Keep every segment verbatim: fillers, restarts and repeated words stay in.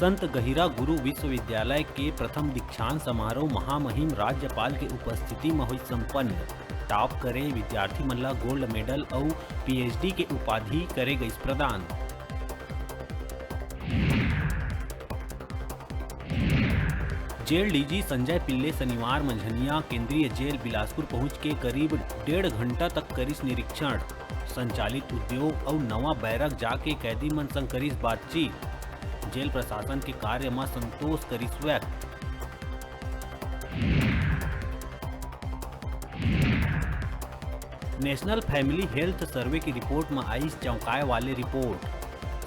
संत गहिरा गुरु विश्वविद्यालय के प्रथम दीक्षांत समारोह महामहिम राज्यपाल के उपस्थिति म होइस संपन्न। टॉप करे विद्यार्थी मन ला गोल्ड मेडल अउ पीएचडी के उपाधि करे गइस प्रदान। जेल डीजी संजय पिल्ले शनिवार मंझनिया केंद्रीय जेल बिलासपुर पहुंच के करीब डेढ़ घंटा तक करिस निरीक्षण। संचालित उद्योग अउ नवा बैरक जाके कैदी मन संग करिस बातचीत। जेल प्रशासन के कार्य म संतोष करिस व्यक्त। नेशनल फैमिली हेल्थ सर्वे की रिपोर्ट म आइस चौंकाए वाले रिपोर्ट।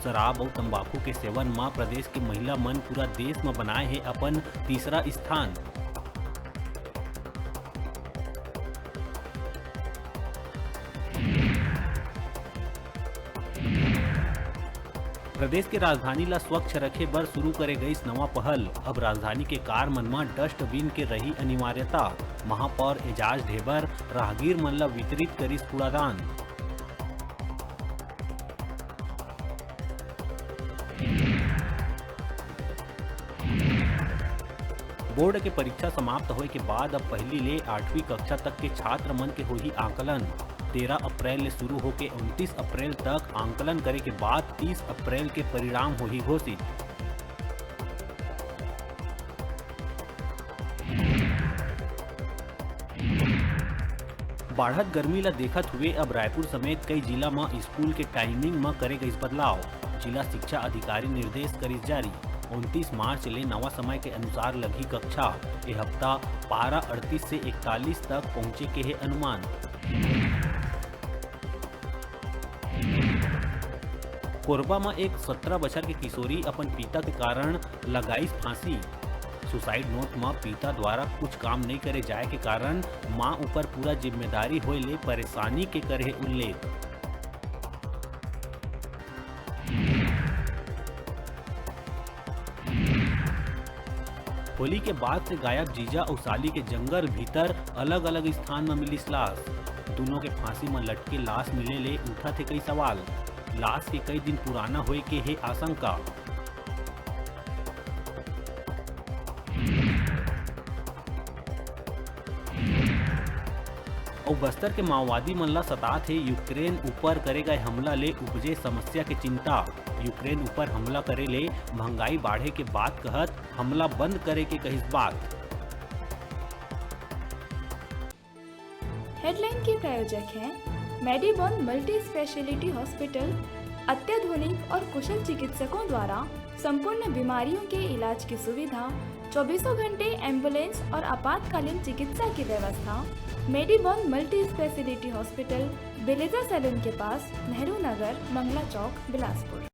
शराब अउ तंबाकू के सेवन म प्रदेश के महिला मन पूरा देश म बनाए हे अपन तीसरा स्थान। प्रदेश के राजधानी ला स्वच्छ रखे बर शुरू करे गइस नवा पहल। अब राजधानी के कार मन म डस्टबिन के रही अनिवार्यता। महापौर एजाज ढेबर राहगीर मन ला वितरित करिस कूड़ादान। बोर्ड के परीक्षा समाप्त होए के बाद अब पहली ले आठवीं कक्षा तक के छात्र मन के होही आकलन। तेरह अप्रैल ले शुरू होके उनतीस अप्रैल तक आकलन करे के बाद तीस अप्रैल के परिणाम होही घोषित। बाढ़त गर्मी ल देखत हुए अब रायपुर समेत कई जिला म स्कूल के टाइमिंग म करे गइस बदलाव। जिला शिक्षा अधिकारी निर्देश करिस जारी। उनतीस मार्च ले नवा समय के अनुसार लगही कक्षा। ए हफ्ता पारा अड़तीस से इकतालीस तक पहुंचे के हे अनुमान। कोरबा म एक सत्रह बछर के किशोरी अपन पिता के कारण लगाइस फांसी। सुसाइड नोट म पिता द्वारा कुछ काम नइ करे जाए के कारण मां ऊपर पूरा जिम्मेदारी होए ले परेशानी के करे हे उल्लेख। होली के बाद से गायब जीजा अउ साली के जंगल भीतर अलग-अलग स्थान म मिलिस लाश। दूनों के फांसी म लटके लाश मिले ले उठत हे कई सवाल। लाश के कई दिन पुराना होए के हे आशंका। अउ बस्तर के माओवादी मन ला सतात हे यूक्रेन ऊपर करे गए हमला ले उपजे समस्या के चिंता। यूक्रेन ऊपर हमला करे ले महंगाई बाढ़े के बात कहत हमला बंद करे के कहिस बात। हेडलाइन के प्रायोजक हैं मेडीबॉन मल्टी स्पेशलिटी हॉस्पिटल। अत्याधुनिक और कुशल चिकित्सकों द्वारा संपूर्ण बीमारियों के इलाज की सुविधा, चौबीसों घंटे एम्बुलेंस और आपातकालीन चिकित्सा की व्यवस्था। मेडीबॉन मल्टी स्पेशलिटी हॉस्पिटल, बेलेजा सैलून के पास, नेहरू नगर, मंगला चौक, बिलासपुर।